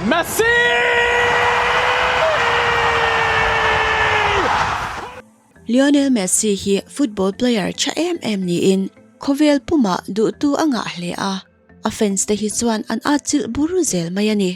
Messi! Lionel Messi hi football player tha em em niin khawvel pumah duhtu a ngah hle a, a fans te hi chuan an atchilh bur zel mai a ni.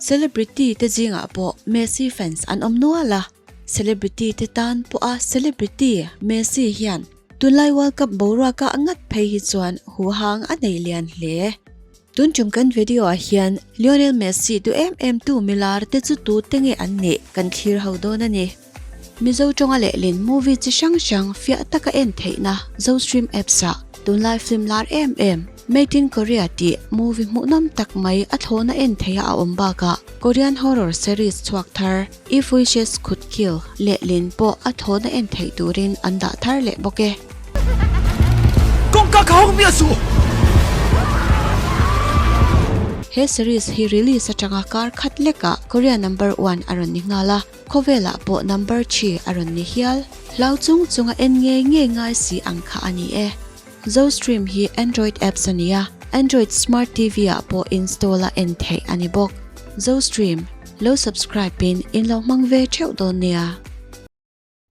Celebrity te zingah pawh Messi fans an awm nual a. Celebrity te tan pawha celebrity Messi hian tunlai World Cup boruaka ngat phei hi chuan huhang a nei lian hle. Tun tum kan video ah hian Lionel Messi duh em em tu milar te chu tu te nge an nih kan thlir ho dawn a ni. Mizo tawnga lehlin movie chi hrang hrang fiah taka en theihna Zostream apps ah tunlai film lar em em Made in Korea tih movie hmuhnawm tak mai a thlawhna en theiha a awm bakah Korean horror series chhuak thar If Wishes Could Kill lehlin pawh a thlawhna en theih turin an dah thar leh bawk e. Kawngka ka hawng miah suh! He series hi release atanga kar khat lekah Korea number one a rawn ni nghal a, khawvelah pawh number three a rawn ni hial. Hlau chung chunga en ngei ngei ngai si ang kha a ni e. Zostream hi Android apps a ni a, Android Smart TV ah pawh install a en theih a ni bawk. Zostream, lo subscribe in in lo hmang ve theuh dawn nia.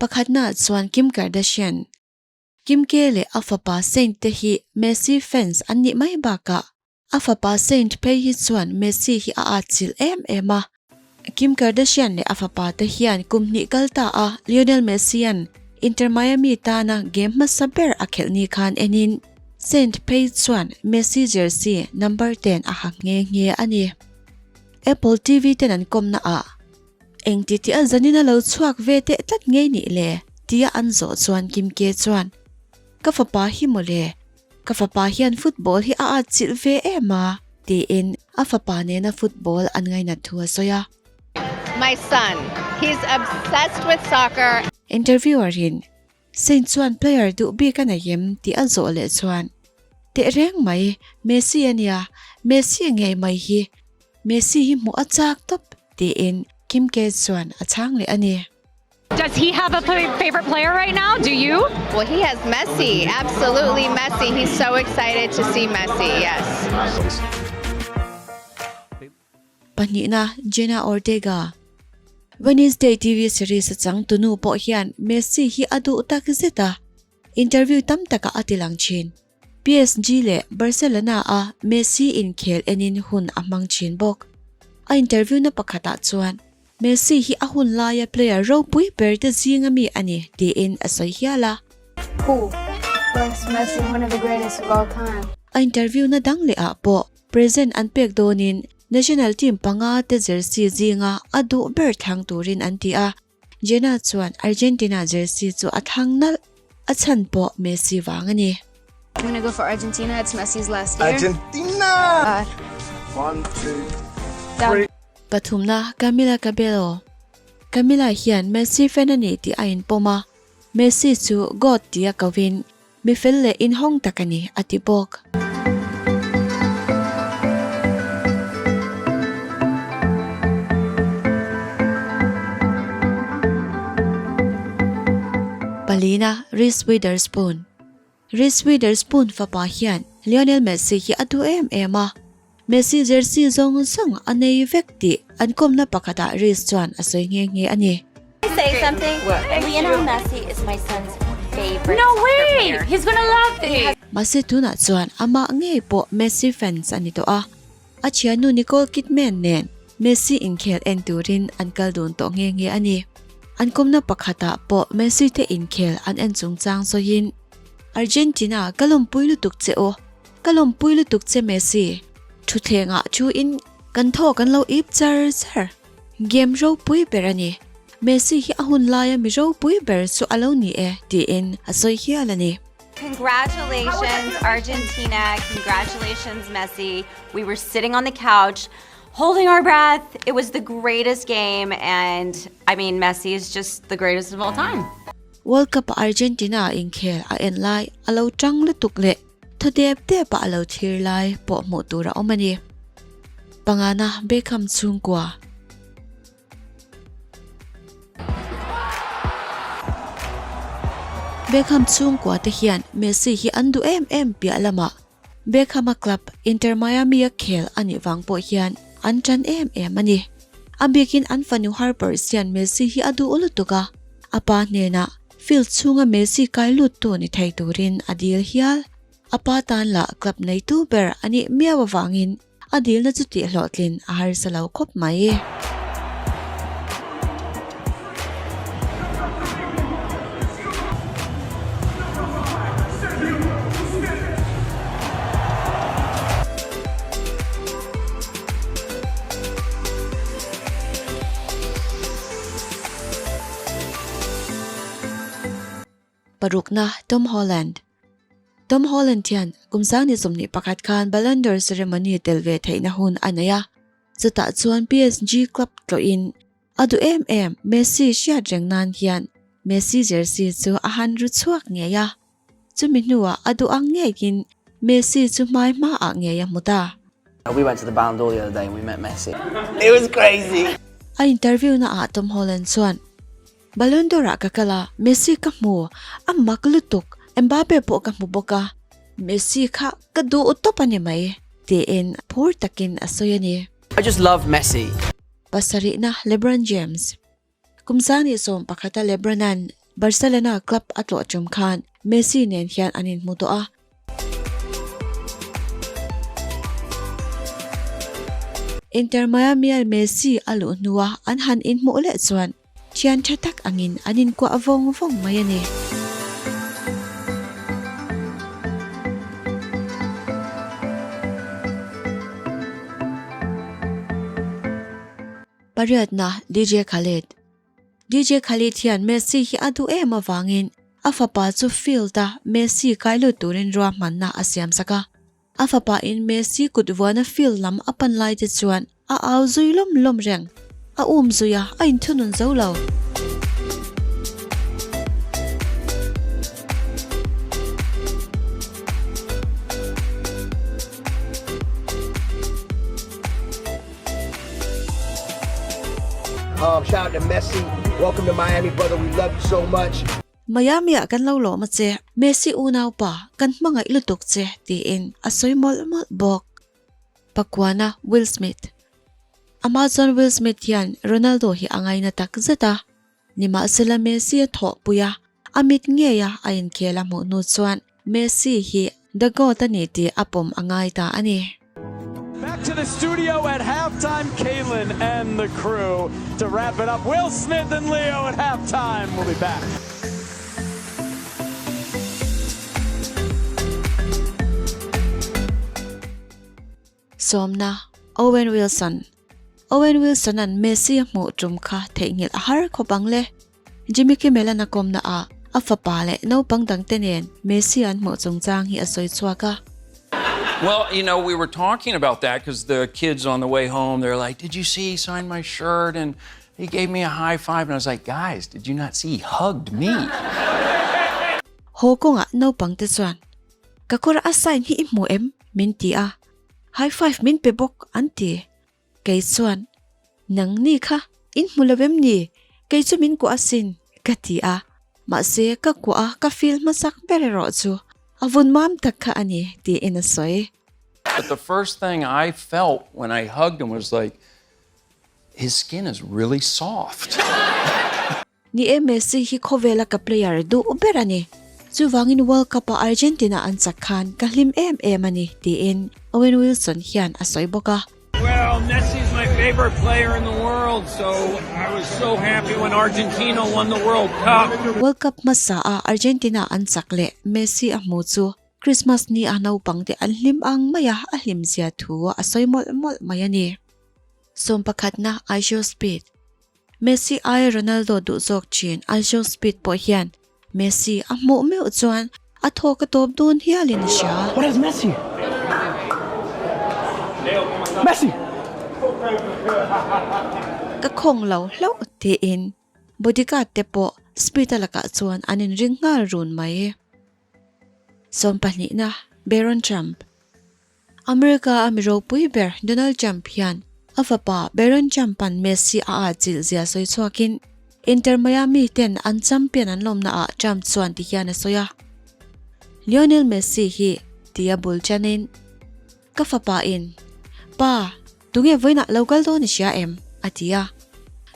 Pakhatna chuan Kim Kardashian, Kim K leh a fapa Saint te hi Messi fans an nih mai bakah a fapa Saint phei hi chuan Messi hi a atchilh em em a. Kim Kardashian leh a fapa te hian kum hnih kal ta a Lionel Messi-a'n Inter Miami tana game hmasa ber a khelh ni khan enin Saint phei chuan Messi jersey number ten a ha nghe nghe a ni. Apple TV ten an kawmna ah Engti tih a zanin a lo chhuak ve teh tlat ngei nih le? tia an zawh chuan Kim K chuan Ka fapa hi mawle, Ka fapa hian football hi a atchilh ve em a? tiin a fapa nena football an ngainat thu a sawi a. My son, he's obsessed with soccer. Interviewer in Saint chuan player duh bik a nei em tih a zawh leh chuan, Tehreng mai, Messi a nia, Messi ngei mai hi, Messi hi hmuh a chak tawp, tiin Kim K chuan a chhang leh a ni. Does he have a favorite player right now? Do you? Well, he has Messi. Absolutely Messi. He's so excited to see Messi. Yes. Pahnihna, Jenna Ortega. Wednesday TV series a changtunu pawh hian Messi hi a duh tak zet a, interview tam takah a tilang thin. PSG leh Barcelona a Messi inkhel enin hun a hmang thin bawk. A interview na pakhatah chuan Messi hi a hun laia player ropui ber te zinga mi a ni tiin a sawi hial a. Who was Messi one of the greatest of all time? A interview na dang leh ah pawh present an pek dawnin national team panga te jersey zinga a duh ber thlang turin an ti a. Jenna chuan Argentina jersey chu a thlang nalh, a chhan pawh Messi vang a ni. I'm gonna go for Argentina, it's Messi's last year. Argentina! One, two, three. Pathumna, Camila Cabello. Camila hian Messi fan a ni tih a inpawm a, Messi chu God tia kovin Mi fel leh inhawng tak a ni, a ti bawk. Palina, Reese Witherspoon Reese Witherspoon fapa hian Lionel Messi hi a duh em em a, Messi jersey zawng zawng a nei vek tih an kawmna pakhatah Reese chuan a sawi nghe nghe a ni. Say something? Lionel Messi is my son's favorite No soccer way! player. He's gonna love this! Mahse tunah chuan amah ngei pawh Messi fans a ni tawh a, a thiannu Nicole Kidman nen Messi inkhel en turin an kal dun tawh nghe nghe a ni. An kawmna pakhatah pawh Messi te inkhel an en chungchang sawiin, Argentina ka lawmpui lutuk che u, Ka lawmpui lutuk che Messi, thutthlengah thu in kan thaw kan lo ip char char. Game ropui ber a ni. Messi hi a hun laia mi ropui ber chu a lo ni e tiin a sawi hial a ni. Congratulations Argentina, congratulations Messi, we were sitting on the couch holding our breath, it was the greatest game and I mean Messi is just the greatest of all time. World Cup ah Argentina inkhel a en lai a lo tang lutuk leh. Thaw dep dep ah a lo thlir lai pawh hmuh tur a awm a ni. Pangana Beckham chhungkua. Beckham chhungkua te hian Messi hi an duh em em piah lamah Beckham-a club Inter Miami-a khel a nih vang pawh hian an tan em em a ni. A bikin an fanu Harper hian Messi hi a duh lutuk a, a pa hnenah field chhunga Messi kai luttu ni thei turin a dil hial. A pa tan lah club neitu ber a nih miau avangin A dilna chu tih hlawhtlin a harsa lo khawp mai. Parukna, Tom Holland. Tom Holland hian kum 2021 khan Ballon d'Or ceremony tel ve theihna hun a nei a, chutah chuan PSG club tlawhin a duh em em Messi hriat reng nan hian Messi jersey chu a han ru chhuak ngei a, chumi hnuah a duh ang ngeiin Messi chu hmai hmaah ngei a hmu ta. We went to the Ballon d'Or the other day and we met Messi. It was crazy! A interview naah Tom Holland chuan Ballon d'Or ah ka kal a, Messi ka hmu, a mak lutuk, Mbappe pawh ka hmu bawk a, Messi kha ka duh tawp a ni mai, tiin phur takin a sawi a ni. I just love Messi. Pasarihna LeBron James. Kum 2011 a LeBron-a'n Barcelona club a tlawh tum khan Messi nen hian an inhmu tawh a, Inter Miami-a Messi a luh hnua an han inhmuh leh chuan thian tha tak angin an inkuah vawng vawng mai a ni. Pariatna, DJ Khaled. DJ Khaled hian Messi hi a duh em avangin a fapa chu field-a Messi kai lut turin ruahmanna a siam sak a. A fapa in Messi kut vuana field lam a pan lai te chuan a au zui lawm lawm reng. A um zui a, a inthunun zo lo. Um, shout out to Messi. Welcome to Miami, brother. We love you so much. Miami ah kan lo lawm a che, Messi unaupa, kan hmangaih lutuk che, tiin a sawi mawlh mawlh bawk. Pakuana Will Smith Amazon Will Smith hian Ronaldo hi a ngaina tak zet a, nimahsela Messi a thawhpui a, a mit ngeia a inkhel a hmuh hnu chuan Messi hi The Goat a ni tih a pawm a ngai ta a ni. Back to the studio at halftime, Caitlin and the crew to wrap it up. Will Smith and Leo at halftime. We'll be back. Sawmna, Owen Wilson Owen Wilson-a'n Messi a hmuh tum kha theihnghilh a har khawp ang le. Jimmy Kimmel-a'n a kawmna ah a fapa leh naupang dangte nen Messi an hmuh chungchang hi a sawi chhuak a. Well, you know, we were talking about that because the kids on the way home, they're like, did you see he signed my shirt and he gave me a high five? And I was like, guys, did you not see he hugged me? Haw kawngah naupangte chuan, Ka kawr a sign hi i hmu em? min ti a, high five min pe bawk an ti. Kei chuan, Nang ni kha, in hmu lo em ni? Kei chu min kuah asin, ka ti a. Mahse, ka kuah a, ka feel hmasak ber erawh chu a vun mam tak kha a ni, tiin a sawi. But the first thing I felt when I hugged him was like, his skin is really soft. Ni e, Messi hi khawvela ka player duh ber a ni. Chuvangin World Cup-a Argentina an chak khan ka hlim em em a ni, tiin Owen Wilson hian a sawi bawk a. Well, Messi's my favorite player in the world, so I was so happy when Argentina won the World Cup. World Cup hmasa a Argentina an chak leh Messi a hmu chu Christmas ni a naupangte an hlim ang mai a, a hlimzia thu a sawi mawlh mawlh mai a ni. Sawmpakhatna Aisho Speed Messi aia Ronaldo duh zawk thin Aljo Speed pawh hian Messi a hmuh meuh chuan a thawk a tawp dawn hialin a hria. What is Messi? Messi! Ka khawng lo hlauh tiin bodyguard te pawh Speed-a lakah chuan an inring nghal run mai. Sawmpahnihna Baron Trump America a mi ropui ber Donald Trump hian a fapa Barron Trump-a'n Messi a ât chilh zia sawi chhuakin. Inter Miami ten an champion an lawmna ah Trump chuan ti hian a sawi a, Lionel Messi hi tia bul chanin, Ka fapa in, Pa, tunge vawiinah lo kal dawn i hria em? a ti a.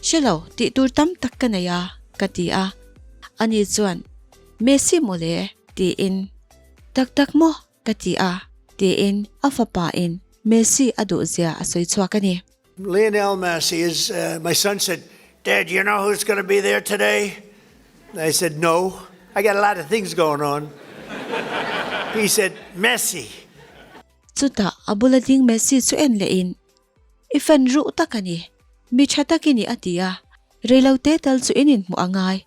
Hre lo, tih tur tam tak ka nei a, ka ti a. Ani chuan, Messi mawle, tiin, Tak tak maw? ka ti a, tiin a fapa in Messi a duh zia a sawi chhuak a ni. Lionel Messi is, my son said, Dad, you know who's gonna be there today? I said, No, I got a lot of things going on. He said, Messi. Chutah a bula ding Messi chu en lehin, I fan ruh tak a ni, mi tha tak i ni a ti a, reilote tal chu in inhmuh a ngai,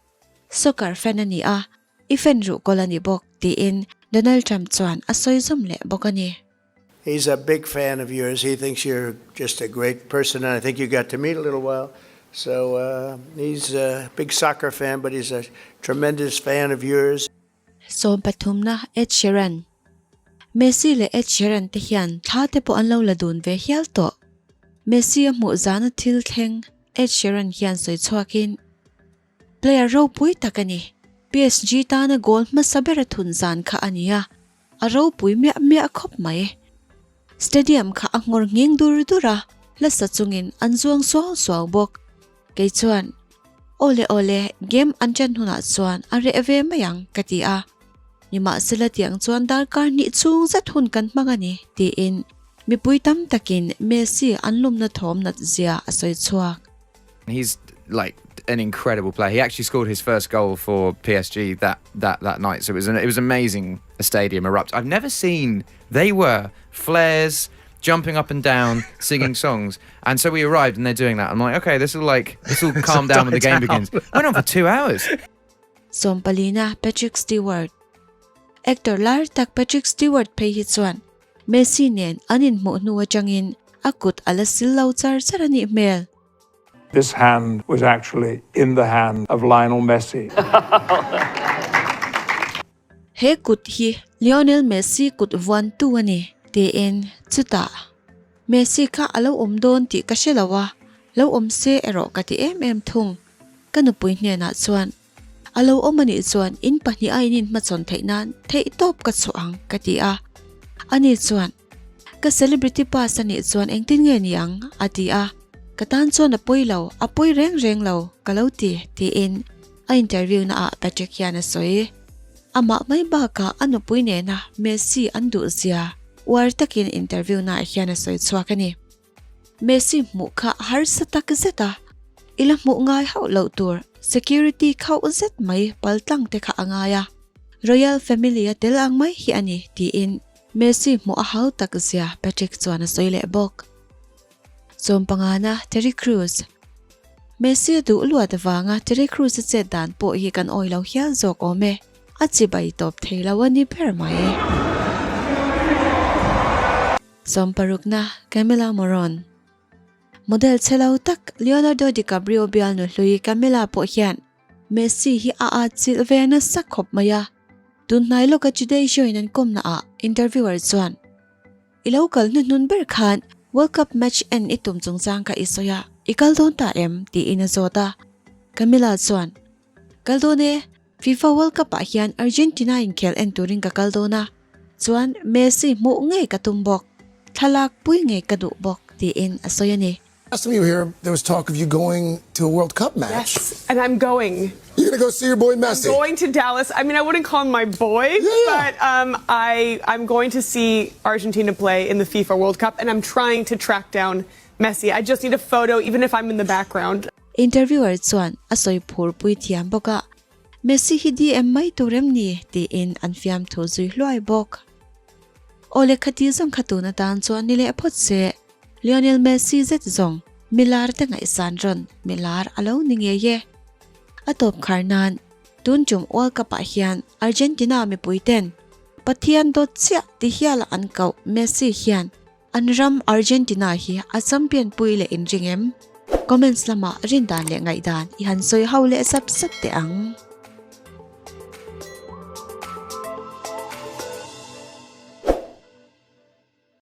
soccer fan a ni a, I fan ruh kawl a ni bawk, tiin Donald Trump chuan a sawi zawm leh bawk a ni. He's a big fan of yours. He thinks you're just a great person and I think you got to meet a little while. So uh, he's a big soccer fan, but he's a tremendous fan of yours. Sawm pathumna Ed Sheeran Messi leh Ed Sheeran te hian thla te pawh an lo la dun ve hial tawh. Messi a hmuh zana thil thleng Ed Sheeran hian sawi chhuakin, Player ropui tak a ni. PSG tana goal hmasa ber a thun zan kha a ni a, a ropui miah miah khawp mai. Stadium kha a nghawr nghing dur dur a, hlasa chungin an zuang suau suau bawk. Kei chuan, Awle awle, game an ṭan hunah chuan a reh ve mai ang, ka ti a. Nimahsela tiang chuan darkar hnih chhung zet hun kan hmang a ni, tiin mipui tam takin Messi an lumna thawm nat zia a sawi chhuak. He's like an incredible player. He actually scored his first goal for PSG that that that night. So it was an, it was amazing. A stadium erupt. I've never seen. They were flares, jumping up and down, singing songs. And so we arrived and they're doing that. I'm like, okay, this will like this will calm down when the game begins. Went on for two hours. Sawmpalina Patrick Stewart Actor lar tak Patrick Stewart phei hi chuan Messi nen an inhmuh hnu atangin a kut a la sil lo char char a nih hmel. This hand was actually in the hand of Lionel Messi. He kut hi Lionel Messi kut vuantu a ni, tiin chutah Messi kha a lo awm dawn tih ka hre lo a, lo awm se erawh ka ti em em thung. Ka nupui hnenah chuan, A lo awm a nih chuan in pahnih a in inhmachhawn theih nan theihtawp ka chhuah ang, ka ti a. Ani chuan, Ka celebrity pass a nih chuan engtin nge ni ang? a ti a. Ka tan chuan a pawi lo, a pawi reng reng lo, ka lo ti, tiin a interview na ah Patrick hian a sawi. Amah mai bakah a nupui nena Messi an duh zia uar takin interview na ah hian a sawi chhuak a ni. Messi hmuh kha harsa tak zet a, i la hmuh ngai hauh loh tur security khauh zet mai paltlang te kha a ngai a, Royal family a tel ang mai hi a ni, tiin Messi hmuh a hau tak zia Patrick chuan a sawi leh bawk. Sawmpangana Terry Crews Messi a duh luat avanga Terry Crews a chet dan pawh hi kan awi lo hial zawk awm e. A chibai tawp thei lo a ni ber mai. Sawmparukna Camila Moron Model chhe lo tak Leonardo DiCaprio bialnu hlui Camila pawh hian Messi hi a atchilh ve nasa khawp mai a. Tunhnai lawka Today Show in an kawmna ah interviewer chuan, I lo kal hnuhnun ber khan World Cup match en i tum chungchang kha i sawi a, i kal dawn ta em? tiin a zawt a. Camila chuan, Kal dawn e, FIFA World Cup ah hian Argentina inkhel en turin ka kal dawn a, chuan Messi hmuh ngei ka tum bawk, thlalak pui ngei ka duh bawk, tiin a sawi a ni. Last time you were here, there was talk of you going to a World Cup match. Yes, and I'm going. You're gonna go see your boy Messi. I'm going to Dallas. I mean, I wouldn't call him my boy, yeah, yeah. but um, I I'm going to see Argentina play in the FIFA World Cup, and I'm trying to track down Messi. I just need a photo, even if I'm in the background. Interviewer chuan a sawi phur pui thiam bawk a, Messi hi DM mai tur em ni? tiin an fiamthu zui hluai bawk. Aw lehkha ti zawng kha tun atan chuan ni leh phawt se, Lionel Messi zet zawng milar te ngaihsan rawn milar a lo ni ngei e. A tawp khar nan tun tum World Cup ah hian Argentina mipui ten Pathian dawt chiah ti hiala an koh Messi hian An ram Argentina hi a champion pui leh inring em? Comments lamah rindan leh ngaihdan i han sawi ho leh sap sap teh ang.